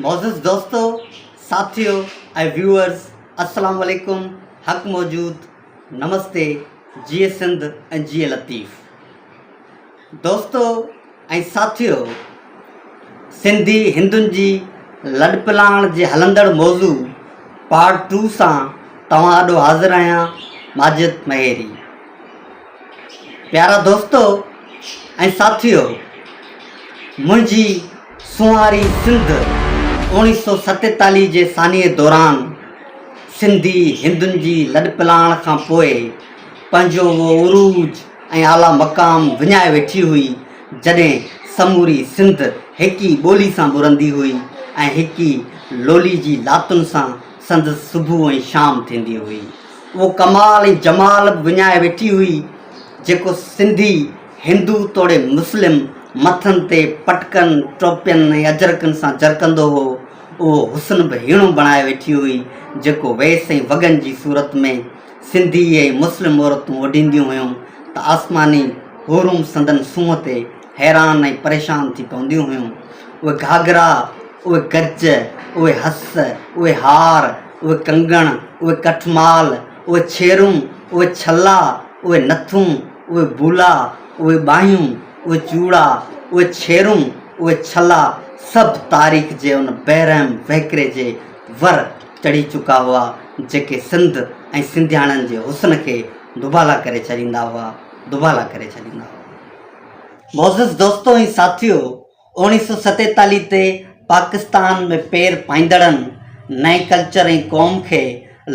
معزز دوستو، ساٿيو ۽ ويوئرز السلام عليڪم، حق موجود، نمستي، جيئي سنڌ ۽ جيئي لطيف. دوستو ۽ ساٿيو سنڌي هندن جي لڏپلاڻ جي هلندڙ موضوع پارٽ ٽو سان توهان آڏو حاضر آهيان ماجد مهيري. پيارا دوستو ۽ ساٿيو! منهنجي سونهاري سنڌ اوڻيھ سو ستيتاليھ جي سانحي دوران سنڌي هندن جي لڏپلاڻ کان پوء پنهنجو اهو عروج ۽ اعليٰ مقام وڃائي ويٺي هئي، جڏهن سموري سنڌ هڪ ئي ٻولي سان ٻرندي هئي ۽ هڪ ئي لولي جي لاتن سان سندس صبح ۽ شام ٿيندي هئي. اهو ڪمال ۽ جمال به وڃائي ويٺي هئي، جيڪو سنڌي هندو توڙي مسلم مٿن تي پٽڪن، ٽوپين ۽ اجرڪن سان جرڪندو هو. اهو حسن به هيڻو بڻائي ويٺي هئي، جيڪو ويس ۽ وڳن جي صورت ۾ سنڌي ۽ مسلم عورتون اوڍينديون هيون ته آسماني حورون سندن سونهن تي حيران ۽ پريشان ٿي پونديون هيون. اهي گهاگهرا، اهي گج، اهي هس، اهي هار، اهي ڪنگڻ، اهي ڪٺمال، اهي ڇيرون، اهي ڇلا، اهي نٿون، اهي بولا، اهي ٻانهيون، اهي چوڙا، اهي ڇيرون، اهي ڇلا سڀ تاريخ جي ان بيرحم وهڪري جي ور چڙهي چڪا هئا، جيڪي سنڌ ۽ سنڌياڻين جي حسن کي دوبالا ڪري ڇڏيندا هئا، دوبالا ڪري ڇڏيندا هئا. معزز دوستو ۽ ساٿيو! اوڻيھ سو ستيتاليھ تي پاڪستان ۾ پير پائيندڙن نئين ڪلچر ۽ قوم کي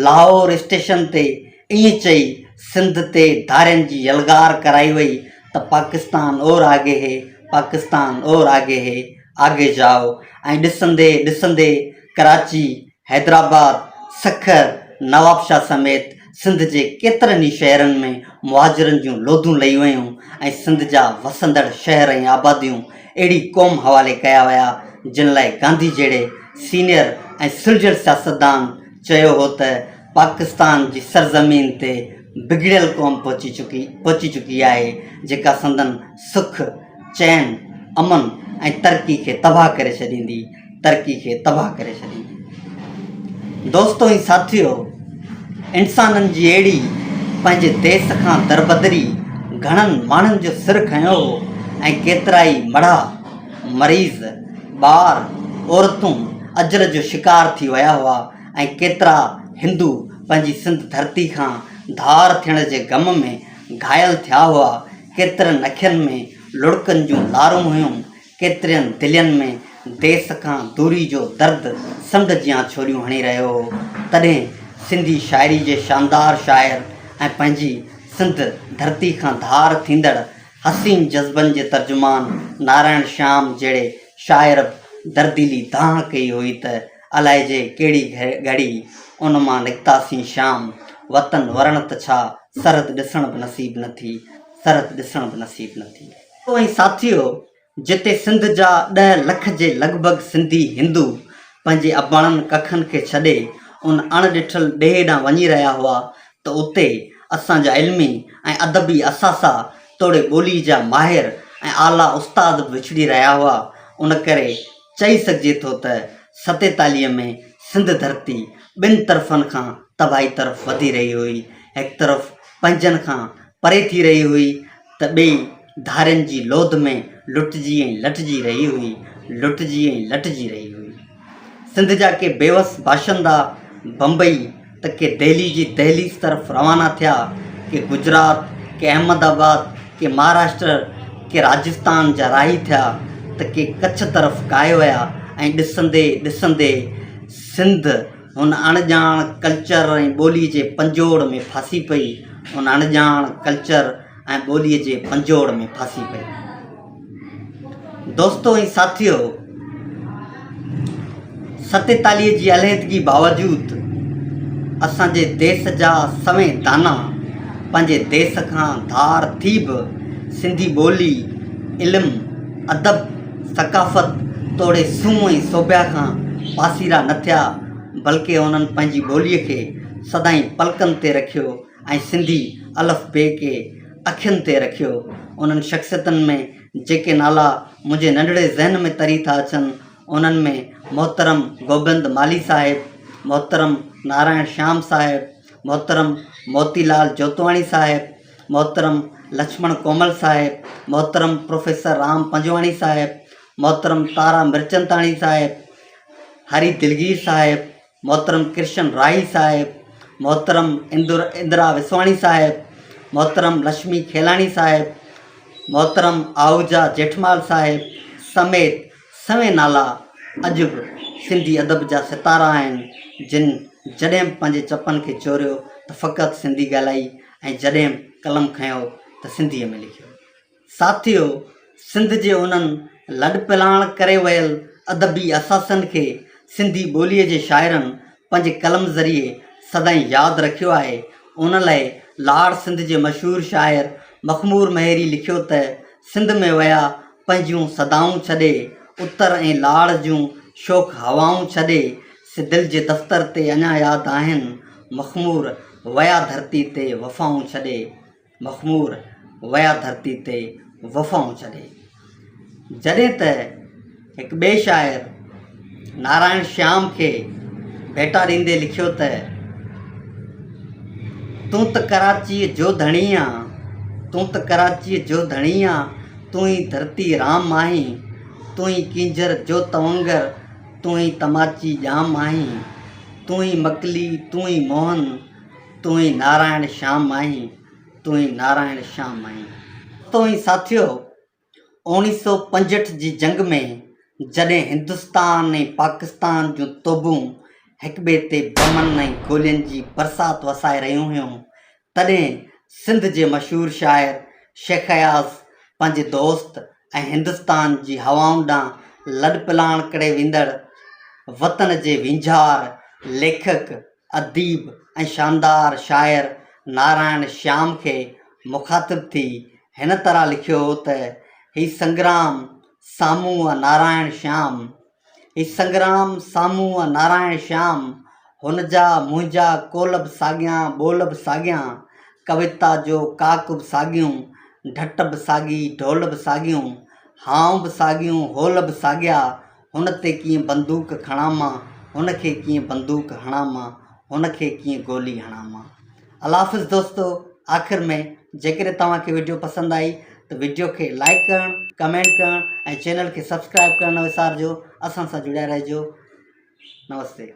لاهور اسٽيشن تي ائين چئي سنڌ تي ڌارين جي يلغار ڪرائي وئي ته پاڪستان اور آگي هي، پاڪستان اور آگي هي، آگي جائو ۽ ڏسندي ڏسندي ڪراچي، حيدرآباد، سکر، نوابشاهه سميت سنڌ جي ڪيترن ئي شهرن ۾ مهاجرن جون لوڌون لهي ويون ۽ سنڌ جا وسندڙ شهر ۽ آباديون اهڙي قوم حوالي ڪيا ويا جن لاء گانڌي جهڙي سينئر ۽ سلجهيل سياستدان چيو هو ته پاڪستان جي سرزمين تي بگڙيل قوم پهچي چڪي پهچي چڪي آهي جيڪا سندن سک، چين، امن ۽ ترقي کي تباهه ڪري ڇڏيندي. ترقي کي تباهه ڪري ڇڏيندي. دوستو ۽ ساٿيو! انسانن جي اهڙي پنهنجي ديس کان دربدري گهڻن ماڻهن جو سر کنيو هو ۽ ڪيترائي مڙها، مريض، ٻار، عورتون اجل جو شڪار ٿي ويا هئا ۽ ڪيترا هندو پنهنجي سنڌ ڌرتي کان ڌار ٿيڻ جي غم ۾ گهايل ٿيا هئا، ڪيترن اکين ۾ لڙڪن جون لارون هيون ڪيترين دلين ۾ ديس کان دوري جو درد سمنڊ جيان ڇوليون هڻي رهيو هو، تڏهن سنڌي شاعري جي شاندار شاعر ۽ پنهنجي سنڌ ڌرتي کان ڌار ٿيندڙ حسين جذبن جي ترجمان نارائڻ شيام جهڙي شاعر به درديلي دانهن ڪئي هئي ته الائجي ڪهڙي گهڙي ان مان نڪتاسين شيام، وطن ورڻ ته ڇا سرحد ڏسڻ به نصيب نه ٿي، سرحد ڏسڻ به نصيب نه ٿي. ۽ ساٿيو جتي سنڌ جا ڏهه لک جي لڳ ڀڳ سنڌي هندو پنهنجي اباڻن ڪکن کي ڇڏي ان اڻ ڏٺل ڏيهه ڏانهن وڃي رهيا هئا ته اتي اسان جا علمي ۽ ادبي اثاثا توڙي ٻولي جا ماهر ۽ اعليٰ استاد به وڇڙي رهيا هئا ان ڪري چئي سگهجي ٿو ته ستيتاليهه ۾ سنڌ ڌرتي ٻن طرفن کان تباهي طرف وڌي رهي هئي هڪ طرف پنهنجن کان پري ٿي رهي هئي ته ٻئي ڌارين جي لوڌ ۾ لٽجي ۽ لٽجي رهي هئي، لٽجي ۽ لٽجي رهي هئي. سنڌ جا ڪي بيوس باشندا بمبئي ته ڪي دهلي جي دهليز طرف روانا ٿيا، ڪي گجرات، ڪي احمد آباد، ڪي مهاراشٽر، ڪي راجستان جا راهي ٿيا ته ڪي ڪڇ طرف ڪاهي ويا ۽ ڏسندي ڏسندي سنڌ هن اڻڄاڻ ڪلچر ۽ ٻولي جي پنجوڙ ۾ ڦاسي پئي، ان اڻڄاڻ ڪلچر ۽ ٻوليء جي پنجوڙ ۾ ڦاسي پئي. دوستو ۽ ساٿيو! ستيتاليهه جي علحدگي باوجود اسان جي ديس جا سوين دانا پنهنجي ديس کان ڌار ٿي به سنڌي ٻولي، علم، ادب، ثقافت توڙي سونهن ۽ سوڀيا کان پاسيرا نه ٿيا، بلڪه انهن پنهنجي ٻوليء کي سدائين پلڪن تي رکيو ۽ سنڌي الف بي کي اکين تي رکيو. انهن شخصيتن ۾ جيڪي نالا منهنجي ننڍڙي ذهن ۾ تري ٿا اچن، انهن ۾ محترم گوبند مالهي صاحب، محترم نارائڻ شيام صاحب، محترم موتي لال جوتواڻي صاحب، محترم لڇمڻ ڪومل صاحب، محترم پروفيسر رام پنجواڻي صاحب، محترم تارا مرچنداڻي صاحب، هري دلگير صاحب، محترم ڪرشن راهي صاحب، محترم اندرا وسواڻي صاحب، محترم لڇمي کيلاڻي صاحب، محترم آهوجا جيٺمال صاحب سميت سوين نالا اڄ به سنڌي ادب جا ستارا آهن، جن جڏهن به پنهنجي چپن کي چوريو ته فقط سنڌي ڳالهائي ۽ جڏهن به قلم کنيو ته سنڌيء ۾ لکيو. ساٿيو! سنڌ جي انهن لڏپلاڻ ڪري ويل ادبي اثاثن کي سنڌي ٻوليء جي شاعرن پنهنجي قلم ذريعي سدائين ياد رکيو آهي. ان لئه لاڙ سنڌ جي مشهور شاعر مخمور مهيري لکيو ته، سنڌ ۾ ويا پنهنجيون صدائون ڇڏي، اتر ۽ لاڙ جون شوخ هوائون ڇڏي، سي دل جي دفتر تي اڃا ياد آهن، مخمور ويا ڌرتي تي وفائون ڇڏي. مخمور ويا ڌرتي تي وفائون ڇڏي. جڏهن ته هڪ ٻئي شاعر نارائڻ شيام کي ڀيٽا ڏيندي لکيو ته، تون ته ڪراچيء جو ڌڻي آن، تون ته ڪراچيء جو ڌڻي آن، تون ئي ڌرتي رام آهين، تون ئي ڪينجهر جو تونگر، تون ئي تماچي ڄام آهين، تون ئي مڪلي، تون ئي موهن، تون ئي نارائڻ شيام آهين، تون ئي نارائڻ شيام آهين. تون ئي ساٿيو، اوڻيھ سو پنجھٺ جي جنگ ۾ جڏهن هندستان ۽ پاڪستان جون توبون هڪٻئي تي بمن ۽ گولين جي برسات وسائي رهيون هيون، تڏهن سنڌ جي مشهور شاعر شيخ اياز پنهنجي دوست ۽ هندستان جي هوائن ڏانهن لڏپلاڻ ڪري ويندڙ وطن جي وينجهار ليکڪ اديب ۽ شاندار شاعر نارائڻ شيام کي مخاطب ٿي هن طرح لکيو هو ته، هي سنگرام سامهون آ نارائڻ شيام، هي سنگرام سامهون آ نارائڻ شيام، هن جا منهنجا قول به ساڳيان ٻول به ساڳيان، ڪويتا جو ڪاڪ به ساڳيون، ڍٽ به ساڳي ڍول به ساڳيون، هانء به ساڳيون هول به ساڳيا، هن تي ڪيئن بندوق کڻان مان، هن کي ڪيئن بندوق هڻان مان، هن کي ڪيئن گولي هڻان مان. الله حافظ دوستو آخر ۾ جيڪڏهن توهان کي وڊيو پسند آئي ته وڊيو کي لائيڪ ڪرڻ ڪمينٽ ڪرڻ ۽ چينل کي سبسڪرائب ڪرڻ نه وسارجو اسان سان جڙيا رهجو نمستي.